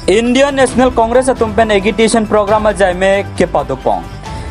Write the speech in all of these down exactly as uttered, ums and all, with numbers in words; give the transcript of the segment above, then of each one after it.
Indian National Congress atum pen agitation program ajai me kepadopon.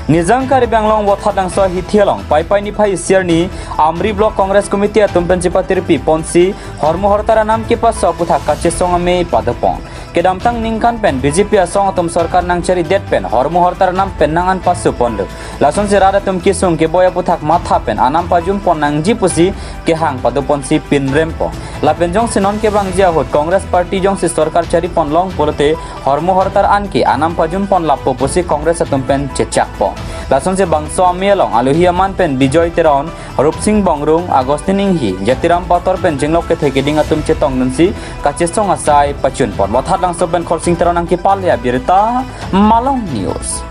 Nijang Karbi Anglong Vothatlangso hithi along Paipai niphai isi arni Amri Block Congress Committee atum pen chepatirpi ponsi hormu hortar anam kepaso aputhak kachesong amei padopon. Kedamtang ningkan pen B J P asong atum sorkar nangcharidet pen hormu hortar anam pen nang-an pasoponlo. Lasonsi rat atum kesung keboi aputhak matha pen anam pajumpon nangji pusi kehang padoponsi pinrempon. Lapen jongsi non kevangji ahut Congress Party jongsi sorkar charipon long pulote hormu hortar anke anam pajumpon lapo pusi Congress atum pen chechakpon. Lasonsi bangso amei along alohi aman pen Bijoy Teron, Rupsing Bongrung, Augustine Inghi, Jatiram Pator pen chinglok kethe keding atum chetongdunsi kachesong asai pachunpon. Vothatlangso pen Khorsing Teron nangkepale abirta, Malong News.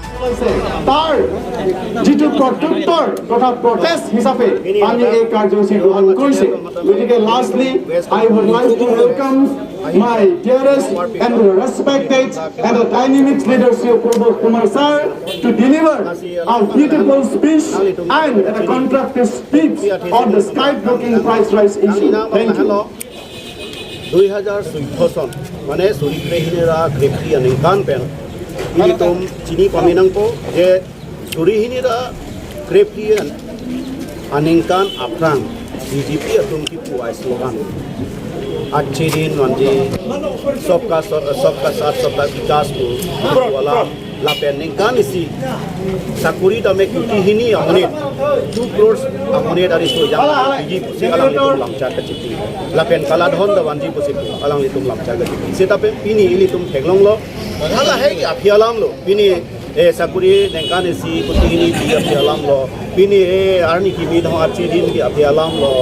তার যিটো প্ৰত্যুত্তৰ তথা প্ৰটেষ্ট হিচাপে আমি এই কাৰ্যসূচী গ্ৰহণ কৰিছে। গতিকে lastly, I would like to welcome my dearest and the respected and the dynamic leader Shri Purbo Kumar sir to deliver a beautiful speech and a constructive speech on the skyrocketing price rise issue. Thank you. দুই হাজাৰ চৈধ্য চন, mane suri kre hini ra kre phli aningkan pen ilitum chini pame nangpo je suri hini ra kre phli an aningkan aphrang B J P atum kipu ai slogan, "Achhe din vanji, sabka sa-, sabka saath, sabka vikas" pu wala lapen ningkan isi sakuri tame kuti hini amonit, two crores amonit ariso jang piji pusi alanglitum lamchak kachipi. Lapen kaladhon ta vanji pusi alanglitum lamchak kachipi. Seta pen pini ilitum theklonglo. Halahei aphi alamlo. Pini, eh, sakuri ningkan isi kuti hini pi aphi alamlo. Pini, eh, arni kimi dong achhe din pi aphi alamlo.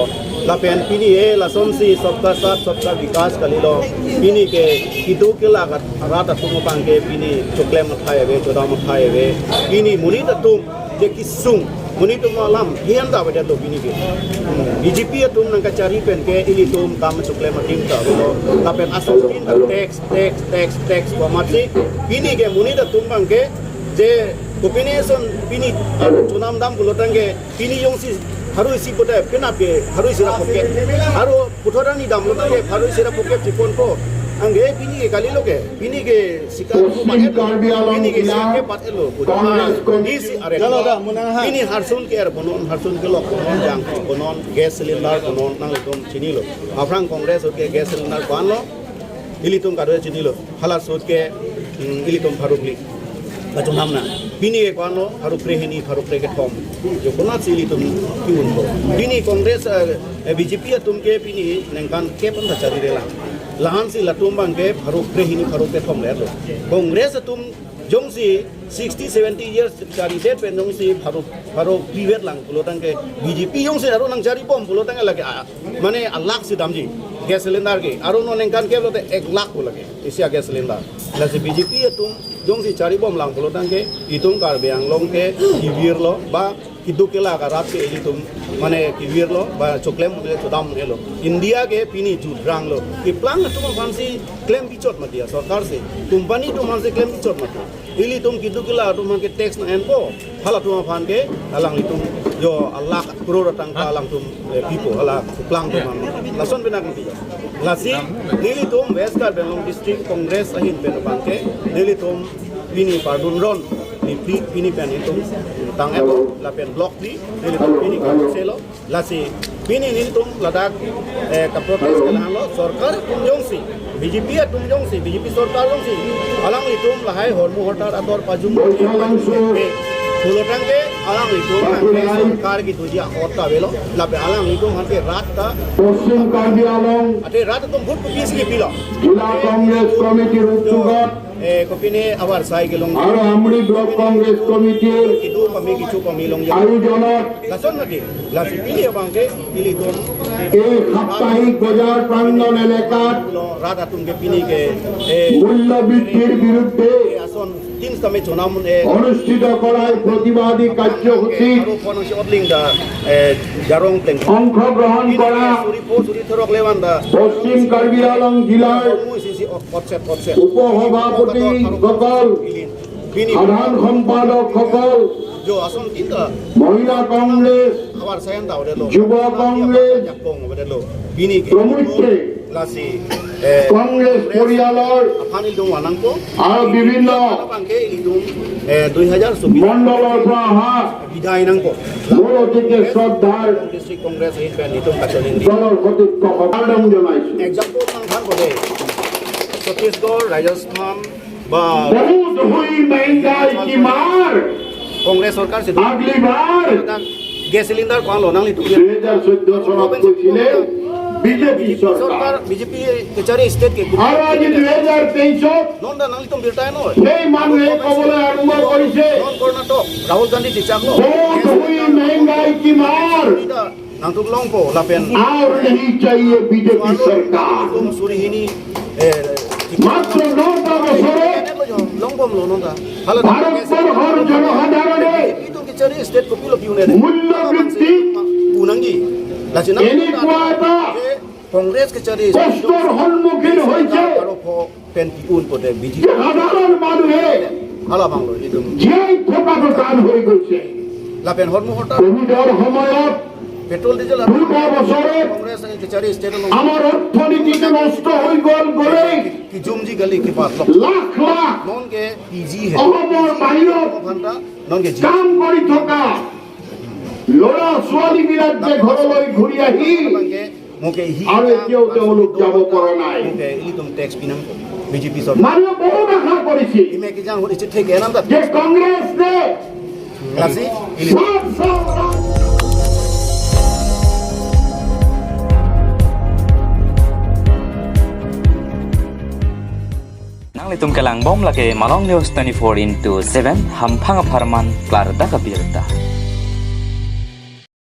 Lapen pini, eh, lasonsi sabka saath, sabka vikas kalilo. Pini ke kiduk kelak rat atum aphan ke pini choklem athai ave, chodam athai ave. Pini monit atum je kesung, monit atum alam hian ta ave to pini ke. Hmm, B J P atum nangkachari pen ke ilitum kam choklem adim ta avelo. Lapen asol din ta tax, tax, tax, tax pu amatsi pini ke monit atum abang ke je kopine ason pini chonam dam pulotangte pini jongsi pharo isi pulote penap ke pharo isi ra phokep. Pharo puthot arni dam pulotangte pharo isi ra phokep chiponpo. Anke pini ke kalilo ke, pini ke sikap pini ke sikap ke pat elo. Congress Committee. Isi are. Pini harsun ke er bonon, harsun kelok bonon, jang bonon, gas cylinder bonon, nanglitum chinilo. Aphrang Congress ke gas cylinder vanlo, ilitum kadokave chinilo. Hala ahut ke, mm, ilitum pharo phli kachonam nang. Pini ke ko-anlo pharo kre hini, pharo kre kethom. Jo konatsi ilitum ki-unpo. Pini Congress, eh, eh, B J P atum ke pini ningkan kep an ta charirelang. La-ansi latum abang ke pharo kre hini, pharo kethom le-lo. Congress atum jongsi sixty, seventy years charidet pen jongsi pharo, pharo phli vetlang pulotangte B J P jongsi aro nangcharibom pulotangte lake, ah, mane alakh si damji gas cylinder ke. Aro non ningkan kep lote ek lakh pu lake isi a-gas cylinder. Lasi B J P atum jongsi charibomlang pulotangte itum Karbi Anglong ke kevirlo ba kiduk kelak arat ke ilitum mane kevirlo ba choklem un-e chodam un-elo. India ke pini judranglo. Keplang atum aphansi klem bichot mati a-sorkar si. Company atum aphansi klem bichot mati. Ilitum kiduk kelak atum aphan ke tax nang-enpo. Halatum aphan ke alanglitum jo alakh crore atangka alangtum, eh, pipo hala keplang atum aphan. Lason penang pi. Lasi nelitum West Karbi Anglong District Congress ahin pen abang ke nelitum pini pardun ron, ni pi-, pini pen itum tang-et lapen block di, nelitum pini kangselo. Lasi pini nelitum ladak, eh, kaprotest ke lahenlo, sorkar atum jongsi, B J P atum jongsi, B J P sorkar jongsi alanglitum lahai hormu hortar ator pajum pulotangte alanglitum ke sorkar kedoji ot ta avelo, lapen alanglitum aphan ke rat ta, Poschim Karbi Anglong ate rat atum vote kopisi kepilo. Jila Congress Committee-r utugot eh, kopine avarsai kelong. Aro Amri Block Congress Committee-r kedo kami kecho kami long ayojonot. Lason mati, lasi pini abang ke ilitum ei সাপ্তাহিক বজাৰ প্ৰাংগণ এলেকাত rat atum ke pini ke, eh, মূল্য বৃদ্ধিৰ বিৰুদ্ধে eh, ason tin sitame chonam un-e অনুষ্ঠিত কৰা এই প্ৰতিবাদী কাৰ্যসূচীত aro kono si otling da, eh, jarong teng অংশগ্ৰহণ কৰা suri pho suri thorok levan da পশ্চিম কাৰ্বি আংলং জিলাৰ mu isi si ot-, otset otset. উপসভাপতিসকল, pini সাধাৰণ সম্পাদকসকল, jo ason tin ta মহিলা Congress, avarsai an ta avelo, যুৱ Congress jakong avelo, pini ke প্ৰমুখ্যে Lasi, eh, Congress পৰিয়ালৰ aphan ilitum vanangpo. আৰু বিভিন্ন Aphan ke ilitum, eh, দুই হাজাৰ চৌবিশ মণ্ডলৰ পৰা অহা বিদায় nangpo. মোৰ অতিকে শ্ৰদ্ধাৰ District Congress ahin pen ilitum kacheleng di. দলৰ সতীৰ্থসকলক জনাইছো। Example nangthan pode, Chhattisgarh, Rajasthan, ba बहुत हुई महंगाई की मार। Congress চৰকাৰ si আগলি বাৰ gas cylinder ko-an lo nanglitum. দুই হাজাৰ চৈধ্য চনত কৈছিলে বিজেপি চৰকাৰ। বিজেপি kachari state ke আৰু আজি দুই হাজাৰ তেইছত non ta nanglitum birta noi. সেই মানুহে ক'বলৈ আৰম্ভ কৰিছে, Non Karnataka, Rahul Gandhi chechak lo. বহুত हुई महंगाई की मार। Nangtum longpo lapen আৰু নেহি চাহিয়ে বিজেপি চৰকাৰ। Tum suri hini, eh, মাত্ৰ নটা বছৰত longpo lo non ta. Hala ভাৰতবৰ্ষৰ জনসাধাৰণে Tum kachari state kopilo pi-un-e? মূল্য বৃদ্ধি Pu nangji. Lasi nang এনেকুৱা এটা Congress kachari কষ্টৰ সন্মুখীন হৈছে। Aro pho pen pi-un pode BJP যে সাধাৰণ মানুহে Hala bang lo ilitum. জীয়াই থকাটো টান হৈ গৈছে। Lapen hormu horta কভিডৰ সময়ত Petrol diesel দুটা বছৰত Congress kachari state lo. আমাৰ অৰ্থনীতিটো নষ্ট হৈ গ'ল গ'লেই। Kijumji kali kipat lo. Lakh lakh Non ke P G he. অসমৰ বাহিৰত Bhanta non ke ji. কাম কৰি থকা ল'ৰা ছোৱালীবিলাক যে ঘৰলৈ ঘূৰি Ahil, Bang ke mo ke hi. আৰু এতিয়াও তেওঁলোক যাব পৰা নাই। Mo ke ilitum tax pi nangpo. BJP চৰকাৰ। মানুহে বহুত আশা কৰিছিল Ime kijang hori chithek enam ta. যে কংগ্ৰেছে Lasi, ili. চাওক, চাওক, চাওক। Nanglitum kelangbom lake Malong News twenty-four into seven, hamphang apharman klardak abirta.